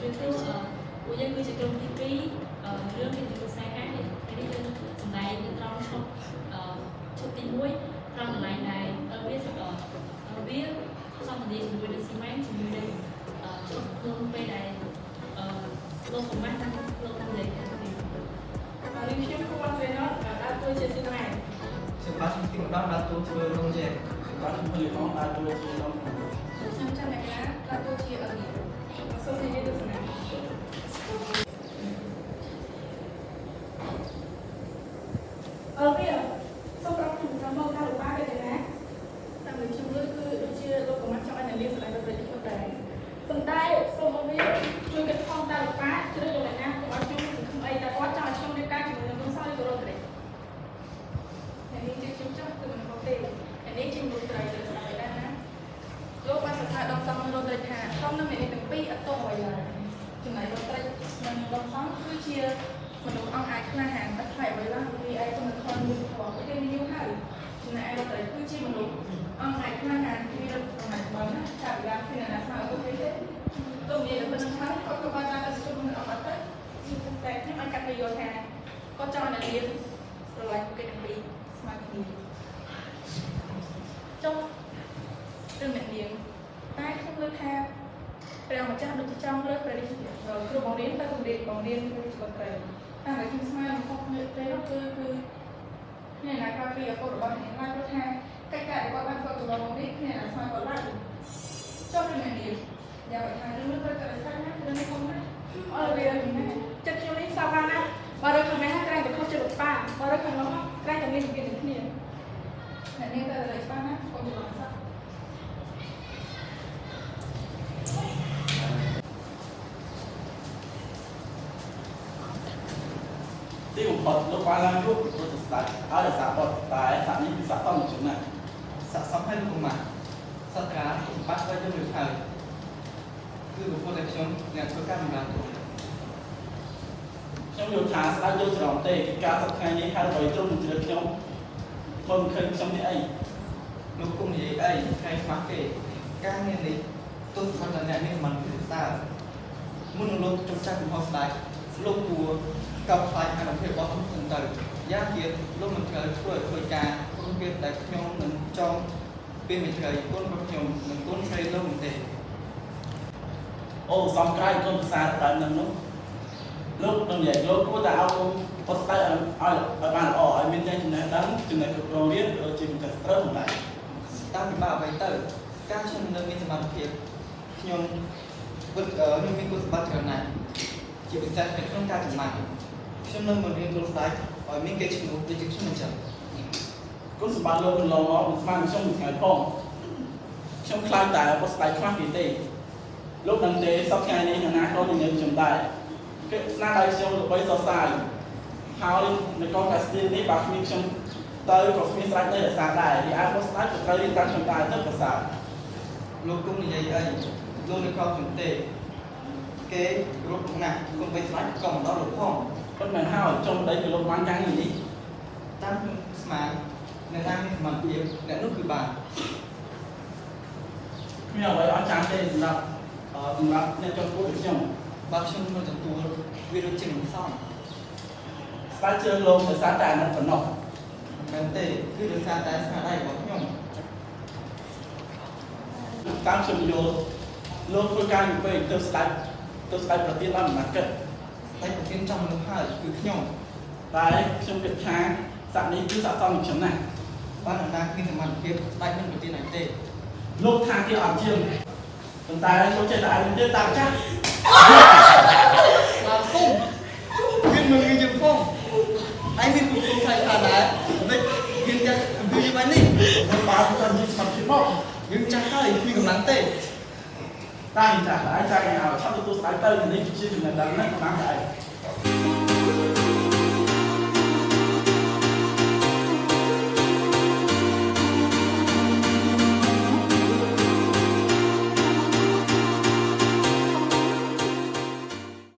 ជំរាបសួរអឺពួកយើងគឺជាក្រុមទី2អឺរឿងកិត្តិយសស្នេហានេះថ្ងៃនេះយើងសម្ដែងនៅត្រង់ឈុតអឺឈុតទី1ត្រង់កន្លែងដែលអឺវាអឺវាសន្ទនាជាមួយនឹងស៊ីម៉ែនជាមួយនឹងអឺឈុតក្នុងពេលដែលអឺលោកកម្មាស់និងលោកនិយាយថាគ្នា នាងខ្ញុំគួនសេណតដើរតួជាស៊ីម៉ែន ខ្ញុំបាទខ្ញុំទីម្ដងដើរតួធ្វើរោងយ៉ែ ខ្ញុំបាទខ្ញុំផលិតផងដើរតួជាដុំ ខ្ញុំចាំអ្នកណាដើរតួជាអលីសូមនិយាយទស្សនាអឺវាសូមប្រាប់ខ្ញុំថាមកការលោកប៉ាទៅណាតាមដែលខ្ញុំលើគឺដូចជាលោកកម្មាស់ចង់ឲ្យអ្នកនាងស្រឡាញ់ដល់ប្រជាជនដែរប៉ុន្តែសូមអវាជួយគិតផងតើលោកប៉ាជ្រើសយកអ្នកណាកុំឲ្យខ្ញុំសង្ឃឹមអីតែគាត់ចង់ឲ្យខ្ញុំរៀបការជាមួយនឹងលោកសោយក៏រត់ទេអ្នកនាងជាខ្ញុំចង់គឺមិនខុសទេអ្នកនាងជាមនុស្សត្រីទៅស្ដាប់ដែរណា លោកបានសរសើរដងសំនិងរ៉ូដ្រិចថាសំនិងអ្នកនាងទាំងពីរអត់ទោសអ្វីឡើយចំណែករ៉ូដ្រិចនិងដងសំគឺជាមនុស្សអង្គអាចក្លាហានតែខ្លាចអ្វីឡើយវាឯងគុណធម៌មួយធម៌គេមានយូរហើយចំណែករ៉ូដ្រិចគឺជាមនុស្សអង្គអាចក្លាហានមានរំខានបើណាតែវាគ្មានអ្នកណាស្មើពួកគេទេទោះនិយាយតែប៉ុណ្្នឹងហើយគាត់ក៏បានតាមទៅជួបនឹងអស់ទៅតែខ្ញុំអាចកាត់ទៅយល់ថាគាត់ចង់ឲ្យអ្នកនាងស្រឡាញ់ពួកគេទាំងពីរស្មើគ្នាចុះ រឿងអ្នកនាងតែខ្ញុំលើកថាព្រះម្ចាស់ដូចជាចង់រើសព្រះរាជគ្រូបង្រៀនទៅបង្រៀនបង្រៀនព្រះរាជបុត្រីតែដែលខ្ញុំស្មានបំផុតនេះទេនោះគឺគឺអ្នកណាក្រៅពីឪពុករបស់អ្នកឡើយព្រោះថាកិច្ចការដែលគាត់បានធ្វើកន្លងមកនេះអ្នកណាស្មានគាត់ឡើយចុះរឿងអ្នកនាងយ៉ាងថារឿងនេះត្រូវតែរក្សាណារឿងនេះធំណាស់អើវា ចិត្តខ្ញុំនេះសោកបានណាស់បើរើខាងនេះក្រែងតែខុសចិត្តលោកប៉ាបើរើខាងនោះក្រែងតែមានវិវាទនឹងគ្នា អ្នកនាងត្រូវតែច្បាស់ណាកុំច្រឡំសោះ ទីបំផុតលោកបានឡើងរូបប្រទស្ដេចឲ្យរក្សាបុត្រតែស័ក្តិនេះគឺស័ក្តិសមនឹងខ្ញុំណាស់ ស័ក្តិសមហើយលោកកុមារសត្រាសម្បត្តិស្វែងយល់រួចហើយគឺប្រពន្ធតែខ្ញុំអ្នកធ្វើការបម្រើទូល ខ្ញុំយល់ថាស្ដេចយល់ច្រឡំទេកិច្ចការសប្តាហ៍នេះហេតុអ្វីទ្រង់មិនជ្រើសខ្ញុំមើលមិនឃើញខ្ញុំនេះអី លោកគុំនិយាយអីថ្ងៃខ្មាស់គេការងារនេះទោះស្មានតែអ្នកនេះមិនពិសាមុននឹងលោកចុះចាស់កំហុសស្ដេចលោកគួរកោតខ្លាចអនុភាពរបស់ខ្ញុំសិនទៅយ៉ាងទៀតលោកមិនត្រូវធ្វើឲ្យធ្វើការព្រោះទៀតដែលខ្ញុំនឹងចង់ពីមិត្តរីកូនរបស់ខ្ញុំនិងកូនស្រីលោកមិនទេ អូសំក្រៃកូនប្រសាបែបហ្នឹងនោះលោកនឹងនិយាយលោកគួរតែឲ្យបុត្រស្ដេចឲ្យឲ្យបានល្អឲ្យមានចំណេះដឹងចំណេះគ្រប់គ្រងរៀនក៏ដូចជាម្ចាស់ត្រូវផងដែរ តាមពិបាកអ្វីទៅការខ្ញុំនៅមានសមត្ថភាពខ្ញុំពិតខ្ញុំមានគុណសម្បត្តិច្រើនណាស់ជាពិសេសនៅក្នុងការចំណាយខ្ញុំនឹងបង្រៀនកូនស្ដេចឲ្យមានកិត្តិឈ្មោះដូចជាខ្ញុំអញ្ចឹង គុណសម្បត្តិលោកកន្លងមកមិនស្មានខ្ញុំមួយថ្ងៃផងខ្ញុំខ្លាចតែបុត្រស្ដេចខ្វះគេទេលោកដឹងទេសប្តាហ៍នេះនរណាក៏ញញឹមខ្ញុំដែរគេស្នាដៃខ្ញុំល្បីសរសើរហើយនៅកងកាស្ទីលនេះបើគ្មានខ្ញុំទៅក៏គ្មានស្ដេចនៅរក្សាដែររីឯបុត្រស្ដេចក៏ត្រូវរៀនតាមខ្ញុំដែរទៅប្រសើរ លោកគុំនិយាយអីលោកនៅក្រោមខ្ញុំទេគេគ្រប់ណាស់គុំបីស្ដេចក៏មិនដល់លោកផង ប៉ុន្តែហើយចុងដីក៏លោកបានការងារនេះ តាមខ្ញុំស្មានអ្នកណាមានសមត្ថភាពអ្នកនោះគឺបាន គ្មានអ្វីអស្ចារ្យទេសម្រាប់សម្រាប់អ្នកចុងគូដូចខ្ញុំ បើខ្ញុំមិនទទួលវាដូចជាមិនសម ស្ដេចជឿលោកដោយសារតែអាណិតប៉ុណ្ណោះ មែនទេគឺដោយសារតែស្នាដៃរបស់ខ្ញុំ តាមខ្ញុំយល់លោកធ្វើការយូរពេកទៅស្ដេចទៅស្ដេចប្រទានដល់មិនបានគិត ស្ដេចប្រធានចង់មនុស្សហើយគឺខ្ញុំ តែខ្ញុំគិតថាស័ក្តិនេះគឺស័ក្តិសមនឹងខ្ញុំណាស់ បាននរណាគ្មានសមត្ថភាពស្ដេចមិនប្រទានឲ្យទេ លោកថាគេអត់ជាងប៉ុន្តែលោកចេះតែឯងទៀតតាមចាស់ បាទពុំមានមើលងាយយើងផងឯងមានគុំគុំខ្លាចខ្លាដែរមិនយើងចាស់អំពីយើងបែបនេះ មិនបានទៅនិយាយស្មាត់ភាពមក យើងចាស់ហើយគ្មានកម្លាំងទេ តែចាស់តែឯងចាស់គេឲ្យឆាប់ទទួលស្ដេចទៅនេះជាចំណេះដឹងណាស់កម្លាំងតែឯង